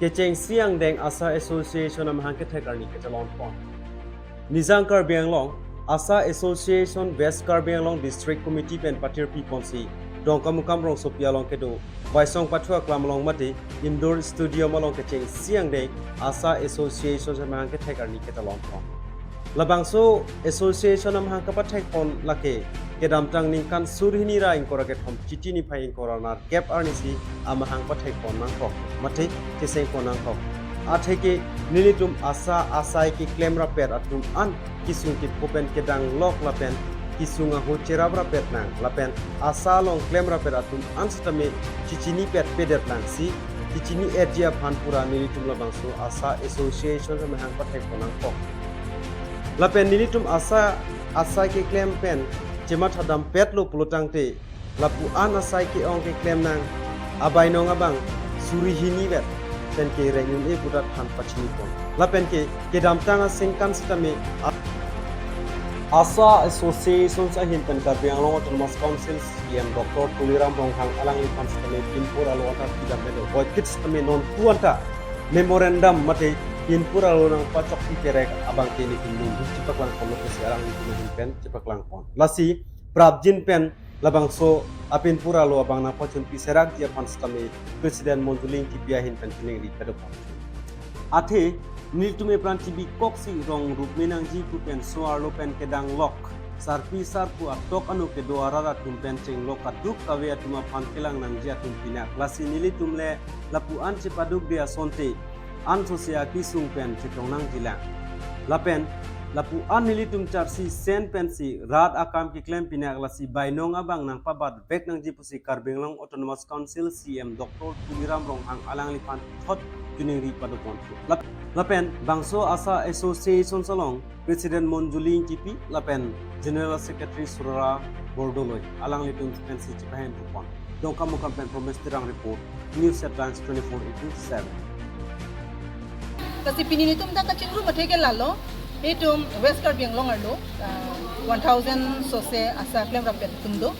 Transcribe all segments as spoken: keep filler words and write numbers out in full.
Kechengsi angdeng ASHA Association amahang kethek arni kachelong pon. Nijang Karbi Anglong ASHA Association West Karbi Anglong District Committee pen patirpi ponsi Dongkamukam rongsopi along kedo Waisong Pathu Aklam along mate indoor stadium along kechengsi angdeng ASHA Association amahang kethek arni kachelong pon. Labangso association amahang kapathek pon lake kedamtang ningkan suri hini ra ingkoi ra kethom Chiti niphai ingkoi ra nerkep arnisi amahang pathek pon nangkok mate cheseng pon nangkok. Atheke nelitum ASHA asai keklem rapet atum an kesung kepho pen kedang lok lapen kesung ahut cherap rapet nang lapen ASHA along klem rapet atum an sitame chechini pet pedet nangsi, chechini etji aphan pura nelitum labangso ASHA Association amahang pathek pon nangkok. Lapen nelitum ASHA asai keklem pen chematha dampetlo pulotangte lapu an asai ke-ong keklem nang abainong abang suri hini vet pen kereng un-e puta than pachini pon. Lapen ke kedamtang aningkan sitame a-, ASHA Association ahin pen Karbi Anglong Autonomous Council CEM Doctor Tuliram Ronghang alangliphan sitame pinpur alo anta pidam melo. Boy kit sitame non tu anta memorandum mate pinpur alo nangpachokpi kerek abang ke nelitum nungduk chepaklang pon lo pusi alanglitum ahin pen chepaklang pon. Lasi prapjin pen labangso apinpur alo abang nangpachunpi serakji aphan sitame President Monjuli Ingtipi ahin pen chiningri pado pon. Athe nelitum epran chibi koksi rong rup me nangji pu pen so-arlo pen kedang lok sarpi sarpo atok ano kedo arat atum pen chenglok kaduk kave atum aphan kelang nangji atum pinak. Lasi nelitum le lapu an chepaduk de asonte an sose akesung pen chetong nangjilang. Lapen lapu an nelitum charsi sen pensi rat akam keklem pinak, lasi bainong abang nangpabat vek nangji pusi Karbi Anglong Autonomous Council CEM Doctor Tuliram Ronghang alangliphan thot chiningri pado pon. Lap-, lapen bangso ASHA Association along President Monjuli Ingtipi lapen General Secretary Surara Bordoloi alanglitum pensi chepahem pon. Dongkamukam pen Promes Terang report, News Headlines twenty-four into seven. Lasi pini nelitum ta kachingrum atheke lalo, itum West Karbi Anglong arlo, ah, one thousand sose ASHA klem rapet atum do.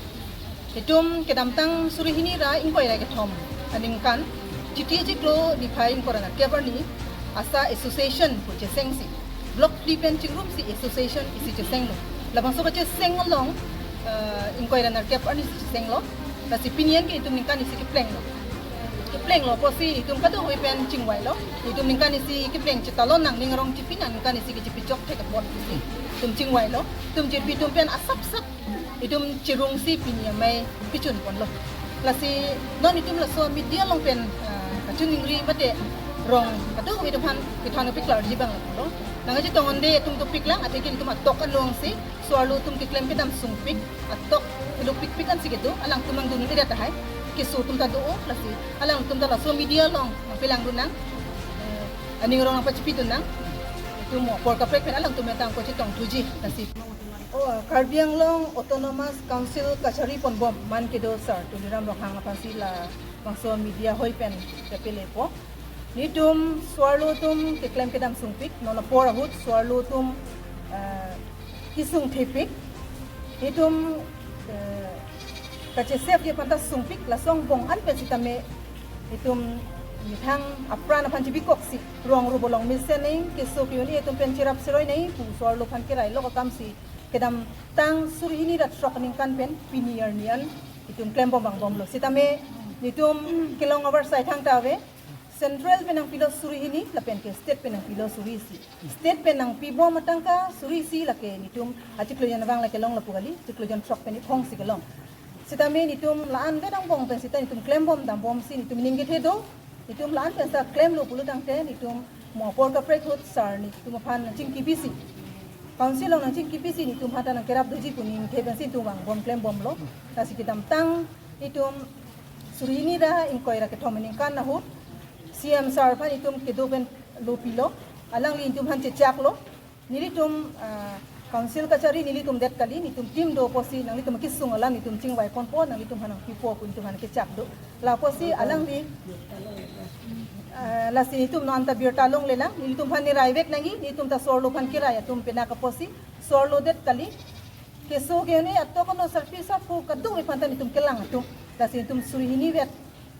Itum kedamtang suri hini ra ingkoi ra kethom aningkan Chiti chiklo niphai ingkoi ra nerkep arni ASHA Association pu chesengsi, Block three pen chingrumsi association isi chesenglo. Labangso kacheseng along, eh, ingkoi ra nerkep arnisi chesenglo. Lasi pini an ke itum ningkan isi keplenglo. Keplenglo pusi itum kadokave pen chingvailo. Itum ningkan isi kepleng chetalon nang, ning arong chipi nang, ningkan isi ke chipi chok thek apot pusi itum chingvailo. Itum jirpi atum pen asapsap itum chirungsi pini amei kechun ponlo. Lasi non itum laso media along pen, ah, kachiningri mate rong kadokave atum aphan kethan piklarji abang lo. Nangchetong un-e atum dopiklang, atheke itum atok alongsi so-arlo atum keklem kedam sungpik, atok lo pikpik ansi kedo, alangtum nangdun-e tahai, keso atum ta do, lasi alangtum ta laso media along nangpelangdun nang, eh, aning arong nangpachipidun nang, itum mo apor kaprek pen alangtum ta nangko chetong thuji, lasi. Oh, Karbi Anglong Autonomous Council kachari ponbom man kedo sir Tuliram Ronghang aphansi labangso media hoi pen chepelepo. Nelitum so-arlo atum keklem kedam sungpik, non apor ahut so-arlo atum, eh, kesung thepik. Nelitum, eh, kachesepji aphan ta sungpik, laso angbong an pen sitame itum methang apran aphan chibikoksi, rong rup along mesen nang, keso ke-un-e atum pen cherap cheroi nang pu so-arlo aphan kerai lok akamsi kedamtang suri hini ra throk aningkan pen pini arni an itum klembom vangbomlo. Sitame nelitum kelong avarsai thangta ave, Central pen nangpilo suri hini, lapen ke State pen nangpilo suri isi. State pen nangpibom atangka suri isi lake nelitum achiklo jon vang lake long lapu kali, chiklo jon throk pen iphongsi kelong. Sitame nelitum la-an vet angbong pen sita nelitum klembom dambomsi nelitum ning kethe do, nelitum la-an pensi klemlo pulotangte nelitum mo apor kaprek ahut sir nelitum aphan nangchingkipisi, Council along nangchingkipisi nelitum aphan ta nangkerap doji pu ningthe pensi nelitum vangbom klembomlo. Lasi kedamtang nelitum suri hini ra ingkoi ra kethom aningkan ahut CEM sir aphan nelitum kedo pen lopilo, alangli nelitum aphan chechaklo. Nelitum, ah, Council kachari nelitum det kali, nelitum team do pusi nanglitum kesung alam nelitum chingvai ponpo, nanglitum aphan nangpipo pu nelitum aphan kechak do. Lapusi alangli, ah, lasi nelitum non anta birta longlelang, nelitum aphan nerai vek nangji, nelitum ta so-arlo aphan kerai atum penang kapusi, so-arlo det kali. Keso ke-un-e atok ano sarpi sarpo kadokave aphan ta nelitum kelang atum. Lasi nelitum suri hini vet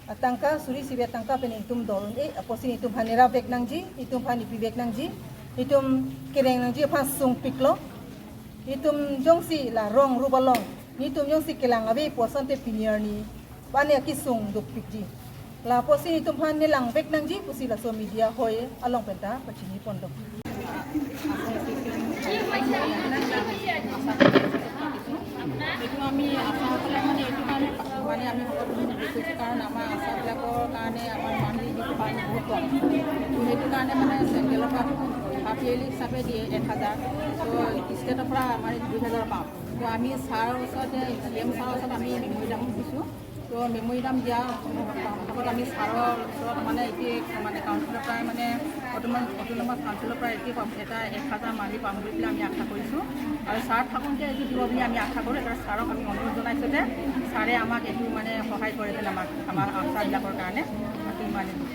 atangka, suri sivet atangka pen itum dol un-e, apotsi itum aphan nerap vek nangji, itum aphan nepi vek nangji, itum kereng nangji aphan sungpiklo. Itum jongsi la rong rup along, netum jongsi kelang ave pu asonte pini arni bane akesung dukpikji. La apotsi itum aphan nelang vek nangji pusi laso media hoi along penta pachini ponlo. এইটো আমি আশাসকলে মানে এইটো কাৰণে মানে আমি সকলোৱে মানে বিশেষ কাৰণ আমাৰ আশাবিলাকৰ কাৰণে আমাৰ মান্থলি যিটো পায় বহুত কম। সেইটো কাৰণে মানে চেণ্ট্ৰেলৰ পৰা হাফ ইয়াৰলি হিচাপে দিয়ে এক হাজাৰ। তো ষ্টেটৰ পৰা আমাৰ দুই হাজাৰ পাওঁ। তো আমি ছাৰৰ ওচৰতে, চি এম ছাৰৰ ওচৰত আমি মেমৰিণ্ডাম দিছোঁ। তো মেমৰিণ্ডাম দিয়া আগত আমি ছাৰৰ ওচৰত মানে এতিয়া মানে কাউন্সিলৰ পৰাই মানে অট'নমাছ অট'নমাছ কাউন্সিলৰ পৰা এতিয়া পাম, এটা এক হাজাৰ মান্থলি পাম বুলি পেলাই আমি আশা কৰিছোঁ। আৰু ছাৰ থাকোঁতে এইটো দিব বুলি আমি আশা কৰোঁ। এটা ছাৰক আমি অনুৰোধ জনাইছোঁ যে ছাৰে আমাক এইটো মানে সহায় কৰে যেন আমাক, আমাৰ আশাবিলাকৰ কাৰণে। বাকী ইমানেই।